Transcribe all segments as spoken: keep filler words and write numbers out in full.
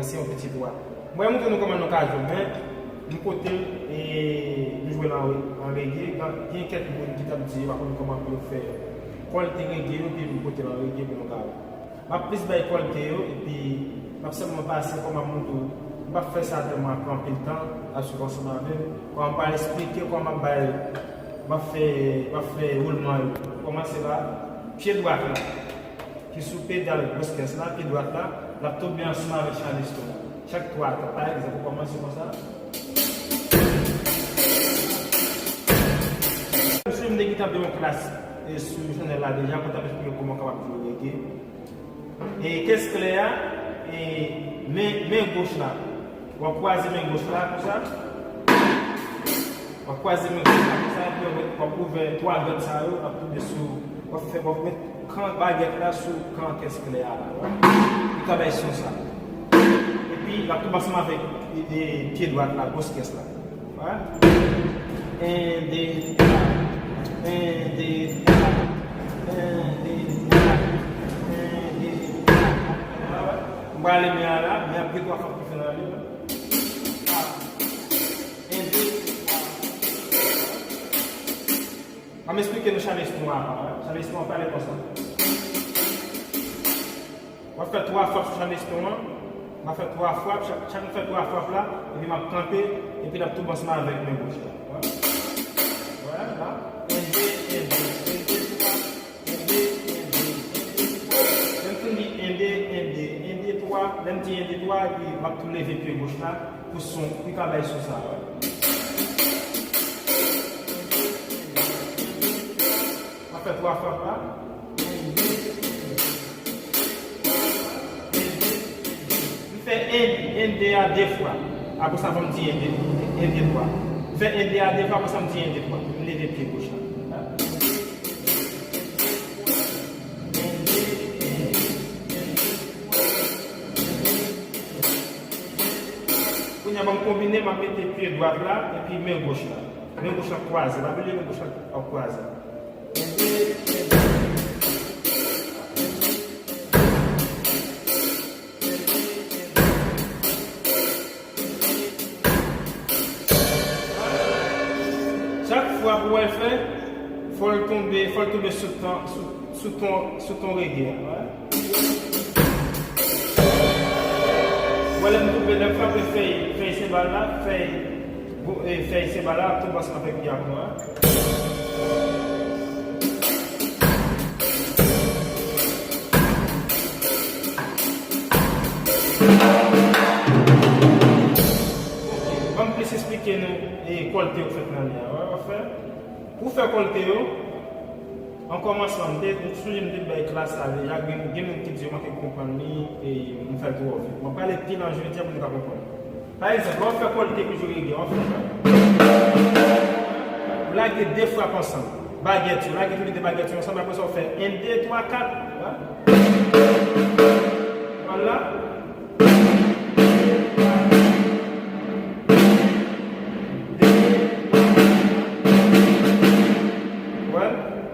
Se yon piti twa. Mwen montre nou kòman nou ka jwe, men m kote l, e, m jwe l an, an rege. Gen, gen kèk moun ki t ap di yo pa konn kòman pou yo fè kòlte rege yo, epi m kote l an rege pou nou ka wè. M ap plis bay kòlte yo, epi m ap sèlman pase kòman m montre w. M p ap fè sa tèlman pran anpil tan, ap swiv ansanm avè m. Kòman m pral eksplike, kòman m ap bay, m ap fè, m ap fè woulman yo. Kòmanse pa pye dwat la, ki sou pedal gwo kès la, pye dwat la, l ap tonbe ansanm avèk chaleston. Chak twa tan, pa egzanp, ou kòmanse konsa. Mesye, m te gentan fè yon klas, e, sou chanèl la deja, kote m ap eksplike kòman w kapab jwe rege. E kès klè a, e men, men goch la. W ap kwaze men goch la konsa. W ap kwaze men goch la konsa, epi w ap, w ap ouvè twa gad sa yo, w ap tonbe sou, w ap fè, w ap met kan bagèt la sou kan kès klè a la. Li ka bay son sa. Epi, l ap tonbe ansanm avèk, e, e, pye dwat la, gwo kès la. Wè. En, de, twa. En, de, twa. En, de, twa. En, de, twa. Wè, wè. M prale men an la, men ap gen twa fwa pou fè nan li la. En, de, twa. An m esplike nou chaleston an apa, wè. Chaleston an prale konsa. W ap fè twa frap sou chaleston an. M ap fè twa frap, chak, chak m fè twa frap la, epi m ap kanpe, epi l ap tonbe ansanm avèk men goch la. Wè. Wè, la. En, de, en, de, en, de, twa. En, de, en, de, en, de, twa. Lè m fin di en, de, en, de, en, de, twa, lè m di en, de, twa, epi m ap tou leve pye goch la pou son, pou l ka bay son sa, wè. M ap fè twa frap la. En, de, en, de. M fè en, en, de a de fwa. Apre sa, fò m di en, de, en, de, twa. M fè en, de a de fwa, apre sa, m di en, de, twa. M leve pye goch la. Kounye a, ban m konbine, m ap mete pye dwat la, epi men goch la. Men goch la kwaze. Pa bliye men goch la ap kwaze. Chak fwa pou w fè, fò l tonbe, fò l tonbe sou ton, sou, sou ton, sou ton rege a. Wè lè m koupe, lè m frape fèy, fèy senbal la, fèy, gwo, e, fèy senbal la ap tonbe ansanm avèk pye a konsa. Ban m plis eksplike nou, e, kòlte yo k fèt nan li a. Wè, w ap fè. Pou fè kòlte yo, an kòmansman, m te, m sonje m te bay klas sa deja, gen, gen moun ki di yo manke konprann li, e m fè l twò vit. Mwen prale pi lwen jodi a pou nou ka konprann. Pa egzanp, lè w ap fè kòlte pou jwe rege, w ap fè sa. Ou lage de frap ansanm. Bagèt yo, lage tou le de bagèt yo ansanm, apre sa w fè en, de, twa, kat. Wè. Wala. Wè,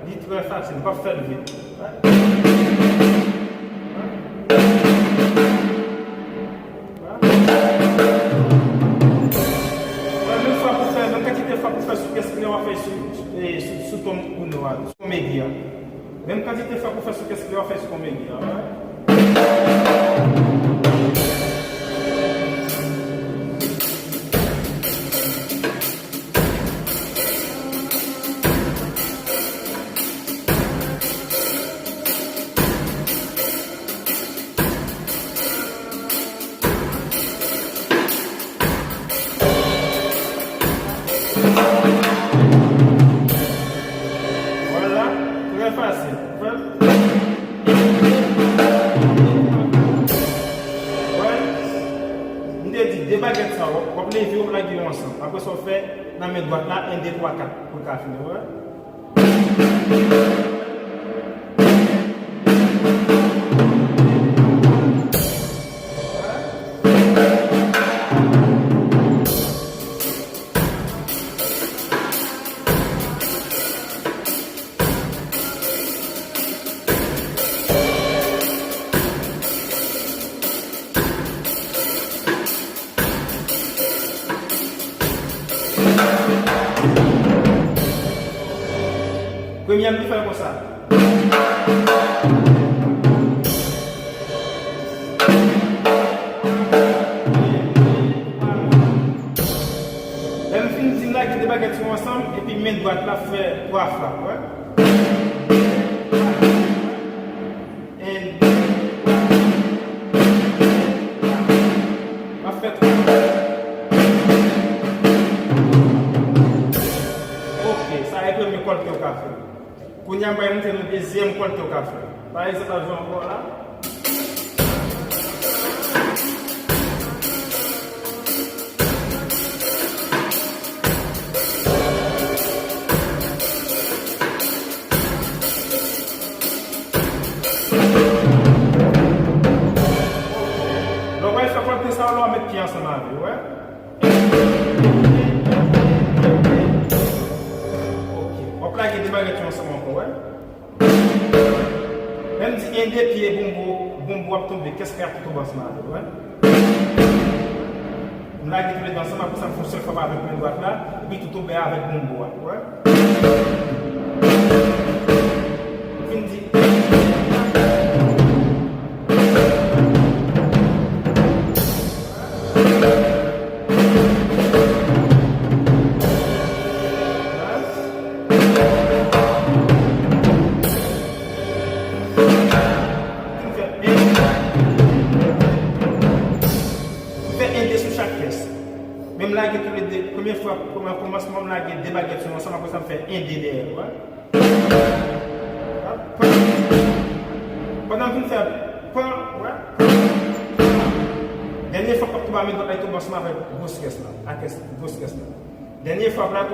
li trè fasil, m p ap fè l vit. Wè. Wè, menm frap ou fè, menm kantite frap ou fè sou kès klè, w ap fè sou, sou, e, sou, sou ton uno a, sou ton megi a. Menm kantite frap ou fè sou kès klè, w ap fè sou ton megi a. Wè. Vwala, trè fasil. Wè. Wè. M te di, de bagèt sa, w ap, w ap leve yo, w ap lage yo ansanm. Apre sa, w fè nan men dwat la, en, de, twa, kat, pou l ka fini. Wè. Premye a m te fè l konsa. Lè m fin di m lage de bagèt yo ansanm, epi men dwat la fè twa frap, wè. And m ap fè twa. Ok, sa e premye kòlte w ka fè. Kounye a, m pral montre nou dezyèm kòlte w ka fè. Pa egzanp, ap jwe ankò la. Lè w pral fè kòlte sa, w la w met pye ansanm avè l, wè. Ok. W ap lage de bagèt yo ansanm ankò, wè. Lè m di en de pye bonbo, bonbo ap tonbe, kès kay ap tou tonbe ansanm avè l, wè. M lage tou le de ansanm, apre sa m fè yon sèl frap avèk men dwat la, epi tou tonbe avèk bonbo a, wè. M fin di. M fè en de sou chak kès. Men m lage tou le de. Premye fwa, premye kòmansman, m lage de bagèt yo ansanm, apre sa m fè en de dèyè l, wè. Pandan m fin fè pan, wè. Dènye fwa, m ap tonbe a men dwat la, tonbe ansanm avèk gwo kès la, a kès, gwo kès la. Dènye fwa, m la tonbe.